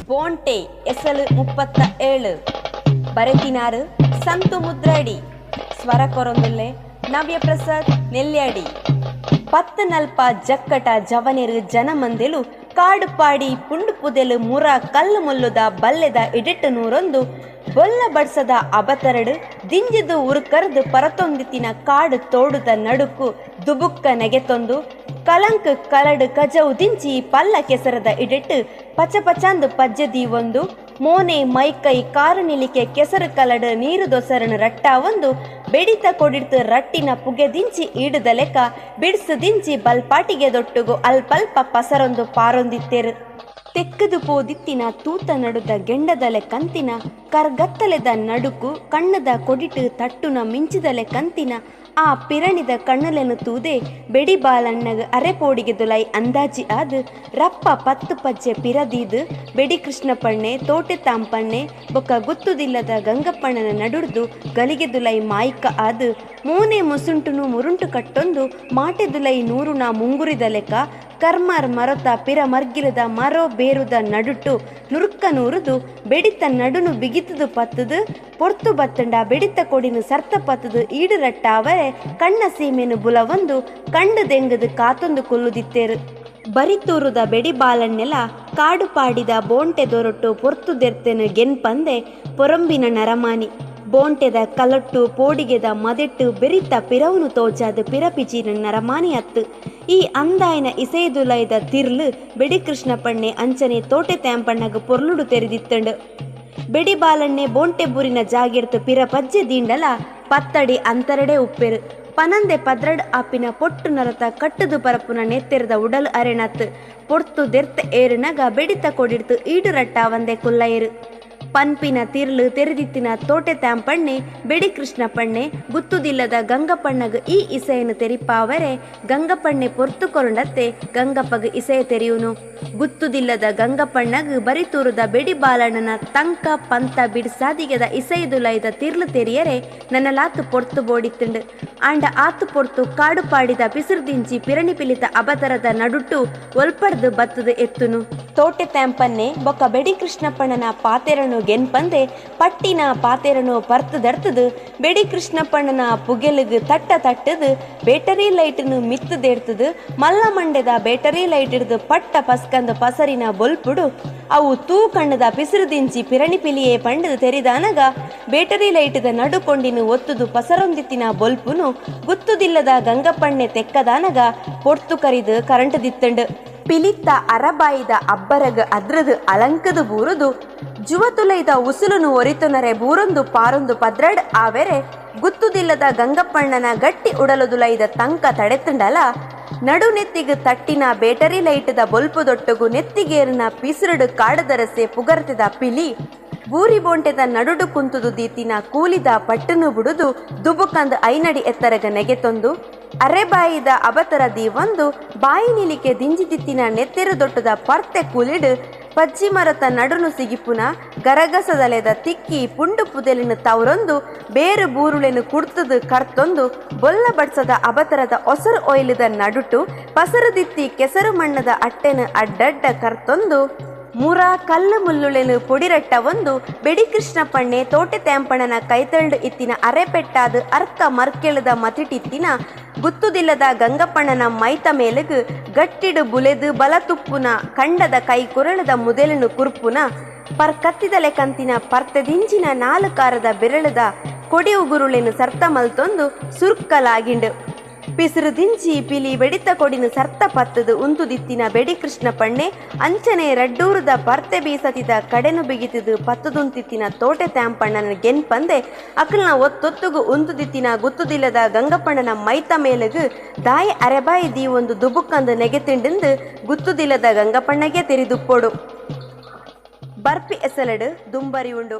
ಬೋಂಟೆ ಎಸಲು 37 ಬರೆತಿನಾರು ಸಂತು ಮುದ್ರಾಡಿ ಸ್ವರ ಕೊರೊಂದುಲ್ಲೆ ನವ್ಯ ಪ್ರಸಾದ್ ನೆಲ್ಯಾಡಿ ಪತ್ತನಲ್ಪ ಜಕ್ಕಟ ಜವನೆರು ಜನಮಂದೆಲು ಕಾಡು ಪಾಡಿ ಪುಂಡು ಪುದೆಲು ಮುರ ಕಲ್ಲು ಮುಲ್ಲುದ ಬಲ್ಲೆದ ಇಡೆಟ್ಟು ನೂರೊಂದು ಬೊಲ್ಲ ಬಡ್ಸದ ಅಬತರಡು ದಿಂಜಿದು ಉರುಕರ್ದು ಪರತೊಂದಿತ್ತಿನ ಕಾಡು ತೋಡುದ ನಡುಕು ದುಬುಕ್ಕ ನೆಗೆತೊಂದು ಕಲಂಕ್ ಕಲಡು ಕಜವು ದಿಂಚಿ ಪಲ್ಲ ಕೆಸರದ ಇಡೆಟ್ಟು ಪಚ ಪಚಾಂದು ಪಜ್ಜೆ ದೀವೊಂದು ಮೋನೆ ಮೈಕೈ ಕಾರು ನಿಲಿಕೆ ಕೆಸರು ಕಲಡು ನೀರು ದೊಸರನು ರಟ್ಟಾವೊಂದು ಬೆಡಿತ ಕೊಡಿಡ್ತು ರಟ್ಟಿನ ಪುಗೆ ದಿಂಚಿ ಈಡುದ ಲೆಕ್ಕ ಬಿಡ್ಸು ದಿಂಚಿ ಬಲ್ಪಾಟಿಗೆ ದೊಟ್ಟುಗು ಅಲ್ಪಲ್ಪ ಪಸರೊಂದು ಪಾರೊಂದಿತ್ತೇರು. ತೆಕ್ಕದು ಪೋದಿತ್ತಿನ ತೂತ ನಡುದ ಗೆಂಡದಲೆ ಕಂತಿನ ಕರ್ಗತ್ತಲೆದ ನಡುಕು ಕಣ್ಣದ ಕೊಡಿಟು ತಟ್ಟುನ ಮಿಂಚಿದಲೆ ಕಂತಿನ ಆ ಪಿರಣಿದ ಕಣ್ಣಲೆನು ತೂದೆ ಬೆಡಿ ಬಾಲಣ್ಣಗ ಅರೆಪೋಡಿಗೆ ದುಲೈ ಅಂದಾಜಿ ಆದು ರಪ್ಪ ಪತ್ತು ಪಜ್ಜೆ ಪಿರದೀದು ಬೆಡಿ ಕೃಷ್ಣಪಣ್ಣೆ ತೋಟೆ ತಾಂಪಣ್ಣೆ ಬೊಕ್ಕ ಗುತ್ತುದಿಲ್ಲದ ಗಂಗಪ್ಪಣ್ಣನ ನಡುಡ್ದು ಗಲಿಗೆ ದುಲೈ ಮಾಯಿಕ ಆದು ಮೋನೆ ಮುಸುಂಟುನು ಮುರುಂಟು ಕಟ್ಟೊಂದು ಮಾಟೆ ದುಲೈ ನೂರುನ ಮುಂಗುರಿದ ಲೆಕ್ಕ ಕರ್ಮರ್ ಮರತ ಪಿರ ಮರ್ಗಿಲದ ಮರೋ ಬೇರುದ ನಡುಟು ನುರುಕ್ಕ ನೂರುದು ಬೆಡಿತ ನಡುನು ಬಿಗಿತದು ಪತ್ತದು ಪೊರ್ತು ಬತ್ತಂಡ ಬೆಡಿತ ಕೊಡಿನು ಸರ್ತ ಪತ್ತದು ಈಡು ರಟ್ಟಾವರೆ ಕಣ್ಣ ಸೀಮೆನು ಬುಲವೊಂದು ಕಂಡು ದೆಂಗದು ಕಾತೊಂದು ಕೊಲ್ಲುದಿತ್ತೇರು. ಬರಿತೂರುದ ಬೆಡಿ ಬಾಲಣ್ಣೆಲ ಕಾಡು ಪಾಡಿದ ಬೋಂಟೆ ದೊರಟು ಪೊರ್ತು ದೆರ್ತೆನು ಗೆನ್ಪಂದೆ ಪೊರಂಬಿನ ನರಮಾನಿ ಬೋಂಟೆದ ಕಲೊಟ್ಟು ಪೋಡಿಗೆದ ಮದೆಟ್ಟು ಬೆರಿತ ಪಿರವನು ತೋಜಾದ ಪಿರಪಿಜಿನ ನರಮಾನಿ ಅತ್ತು. ಈ ಅಂದಾಯನ ಇಸೈದುಲೈದ ತಿರ್ಲು ಬೆಡಿ ಕೃಷ್ಣಪಣ್ಣೆ ಅಂಚನೆ ತೋಟೆ ತ್ಯಾಂಪಣ್ಣಗ ಪೊರ್ಲುಡು ತೆರೆದಿತ್ತಂಡು. ಬೆಡಿ ಬಾಲಣ್ಣೆ ಬೋಂಟೆ ಬೂರಿನ ಜಾಗಿರ್ತು ಪಿರ ಪಜ್ಜೆ ದೀಂಡಲ ಪತ್ತಡಿ ಅಂತರಡೆ ಉಪ್ಪೆರು ಪನಂದೆ ಪದ್ರಡ್ ಆಪಿನ ಪೊಟ್ಟು ನರತ ಕಟ್ಟುದು ಪರಪುನ ನೆತ್ತೆರದ ಉಡಲು ಅರೆಣತ್ ಪೊರ್ತು ದೆರ್ತ ಏರುನಗ ಬೆಡಿತ ಕೊಡಿಡ್ತು ಈಡು ರಟ್ಟಾವಂದೆ ಕುಲ್ಲಯರು. ಪನ್ಪಿನ ತಿರ್ಲು ತೆರೆದಿತ್ತಿನ ತೋಟೆ ತ್ಯಾಂಪಣ್ಣೆ ಬೆಡಿ ಕೃಷ್ಣಪಣ್ಣೆ ಗುತ್ತುದಿಲ್ಲದ ಗಂಗಪ್ಪಣ್ಣಗ ಈ ಇಸೆಯನ್ನು ತೆರಿಪಾವರೆ ಗಂಗಪ್ಪಣ್ಣೆ ಪೊರ್ತು ಕೊರಂಡತ್ತೆ ಗಂಗಪ್ಪಗ ಇಸೆಯ ತೆರೆಯುನು. ಗುತ್ತುದಿಲ್ಲದ ಗಂಗಪ್ಪಣ್ಣಗ ಬರಿತೂರುದ ಬೆಡಿ ಬಾಲಣ್ಣನ ತಂಕ ಪಂತ ಬಿಡ್ಸಾದಿಗೆದ ಇಸೈದುಲೈದ ತಿರ್ಲು ತೆರಿಯರೆ ನನ್ನಲಾತು ಪೊರ್ತು ಬೋಡಿತ್ತುಂಡು. ಆಂಡ ಆತು ಪೊರ್ತು ಕಾಡು ಪಾಡಿದ ಪಿಸಿರ್ದಿಂಚಿ ಪಿರಣಿ ಪಿಲಿತ ಅಬತರದ ನಡುಟ್ಟು ಒಲ್ಪಡ್ದು ಬತ್ತದು ಎತ್ತುನು. ತೋಟೆ ತ್ಯಾಂಪನ್ನೆ ಬೊಕ್ಕ ಬೆಡಿ ಕೃಷ್ಣಪ್ಪಣ್ಣನ ಪಾತೆರನು ಗೆನ್ಪಂದೆ ಪಟ್ಟಿನ ಪಾತೆರನು ಪರ್ತದರ್ತದು ಬೆಡಿ ಕೃಷ್ಣಪ್ಪಣ್ಣನ ಪುಗೆಲುಗು ತಟ್ಟ ತಟ್ಟದು ಬೇಟರಿ ಲೈಟನ್ನು ಮಿತ್ತದೇರ್ತದು ಮಲ್ಲ ಮಂಡೆದ ಬೇಟರಿ ಲೈಟ್ ಹಿಡ್ದು ಪಟ್ಟ ಪಸ್ಕಂದು ಪಸರಿನ ಬೊಲ್ಪುಡು ಅವು ತೂ ಕಣ್ಣದ ಪಿಸಿರುದಿಂಚಿ ಪಿರಣಿ ಪಿಲಿಯೇ ಪಂಡದು ತೆರಿದಾನಗ ಬೇಟರಿ ಲೈಟದ ನಡುಕೊಂಡಿನ ಒತ್ತುದು ಪಸರೊಂದಿತ್ತಿನ ಬೊಲ್ಪುನು ಗುತ್ತುದಿಲ್ಲದ ಗಂಗಪ್ಪಣ್ಣೆ ತೆಕ್ಕದಾನಗ ಪೊರ್ತು ಕರಿದು ಕರಂಟ್ ದಿತ್ತಂಡು. ಪಿಲಿತ್ತ ಅರಬಾಯಿದ ಅಬ್ಬರಗ ಅದ್ರದು ಅಲಂಕದು ಬೂರುದು ಜುವತುಲೈದ ಉಸುಲುನು ಒರಿತುನರೆ ಬೂರೊಂದು ಪಾರೊಂದು ಪದ್ರಡ್ ಆವೆರೆ ಗುತ್ತುದಿಲ್ಲದ ಗಂಗಪ್ಪಣ್ಣನ ಗಟ್ಟಿ ಉಡಲುದುಲೈದ ತಂಕ ತಡೆತುಂಡಲ ನಡು ನೆತ್ತಿಗು ತಟ್ಟಿನ ಬೇಟರಿ ಲೈಟದ ಬೊಲ್ಪು ದೊಟ್ಟುಗು ನೆತ್ತಿಗೇರಿನ ಪಿಸುರುಡು ಕಾಡದರಸೆ ಪುಗರ್ತಿದ ಪಿಲಿ ಬೂರಿ ಬೋಂಟೆದ ನಡುಡು ಕುಂತುದು ದೀತಿನ ಕೂಲಿದ ಪಟ್ಟನು ಬುಡುದು ದುಬುಕಂದು ಐನಡಿ ಎತ್ತರಗ ನೆಗೆತೊಂದು ಅರೆಬಾಯಿದ ಅಬತರ ದೀವೊಂದು ಬಾಯಿ ನಿಲಿಕೆ ದಿಂಜಿದಿತ್ತಿನ ನೆತ್ತೆರು ದೊಟ್ಟದ ಪರ್ತೆ ಕೂಲಿಡು ಪಜ್ಜಿ ಮರತ ನಡುನು ಸಿಗಿಪುನ ಗರಗಸದಲೆದ ತಿಕ್ಕಿ ಪುಂಡು ಪುದೆಲಿನ ತವರೊಂದು ಬೇರು ಬೂರುಳೆನು ಕುಡ್ತದು ಕರ್ತೊಂದು ಬೊಲ್ಲ ಬಡ್ಸದ ಅಬತರದ ಒಸರು ಒಯ್ಲದ ನಡುಟು ಪಸರುದಿತ್ತಿ ಕೆಸರು ಮಣ್ಣದ ಅಟ್ಟೆನು ಅಡ್ಡಡ್ಡ ಕರ್ತೊಂದು ಮುರ ಕಲ್ಲು ಮುಲ್ಲುಳೆನು ಪೊಡಿರಟ್ಟ ಒಂದು ಬೆಡಿ ಕೃಷ್ಣಪಣ್ಣೆ ತೋಟೆ ತ್ಯಾಂಪಣ್ಣನ ಕೈತಳ್ಳು ಇತ್ತಿನ ಅರೆಪೆಟ್ಟಾದ ಅರ್ಕ ಮರ್ಕೆಳದ ಮತಿಟಿತ್ತಿನ ಗುತ್ತುದಿಲ್ಲದ ಗಂಗಪ್ಪಣ್ಣನ ಮೈತ ಮೇಲಗು ಗಟ್ಟಿಡು ಬುಲೆದು ಬಲತುಪ್ಪುನ ಕಂಡದ ಕೈ ಕುರಳದ ಮುದೆಲನು ಕುರ್ಪುನ ಪರ್ಕತ್ತಿದಲೆ ಕಂತಿನ ಪರ್ತೆದಿಂಜಿನ ನಾಲುಕಾರದ ಬೆರಳದ ಕೊಡಿ ಉಗುರುಳೆನು ಸರ್ತ ಮಲ್ತೊಂದು ಸುರ್ಕಲಾಗಿಂಡು. ಪಿಸುರು ದಿಂಚಿ ಪಿಲಿ ಬೆಡಿತ ಕೊಡಿನ ಸರ್ತ ಪತ್ತದು ಉಂತುದಿತ್ತಿನ ಬೆಡಿ ಕೃಷ್ಣಪಣ್ಣೆ ಅಂಚನೆ ರಡ್ಡೂರುದ ಪರ್ತೆ ಬೀಸತಿದ ಕಡೆನು ಬಿಗಿತಿದು ಪತ್ತುದುಂತಿತ್ತಿನ ತೋಟೆ ತ್ಯಾಂಪಣ್ಣನ ಗೆನ್ಪಂದೆ ಅಕಲ್ನ ಒತ್ತೊತ್ತುಗು ಉಂತುದಿತ್ತಿನ ಗುತ್ತುದಿಲ್ಲದ ಗಂಗಪ್ಪಣ್ಣನ ಮೈತ ಮೇಲಗು ದಾಯಿ ಅರೆಬಾಯಿ ದೀ ಒಂದು ದುಬುಕ್ಕಂದು ನೆಗೆತಿಂಡಿಂದು ಗುತ್ತುದಿಲ್ಲದ ಗಂಗಪ್ಪಣ್ಣಗೆ ತೆರಿದುಪ್ಪೋಡು. ಬರ್ಪಿ ಎಸಲಡು ದುಂಬರಿ ಉಂಡು.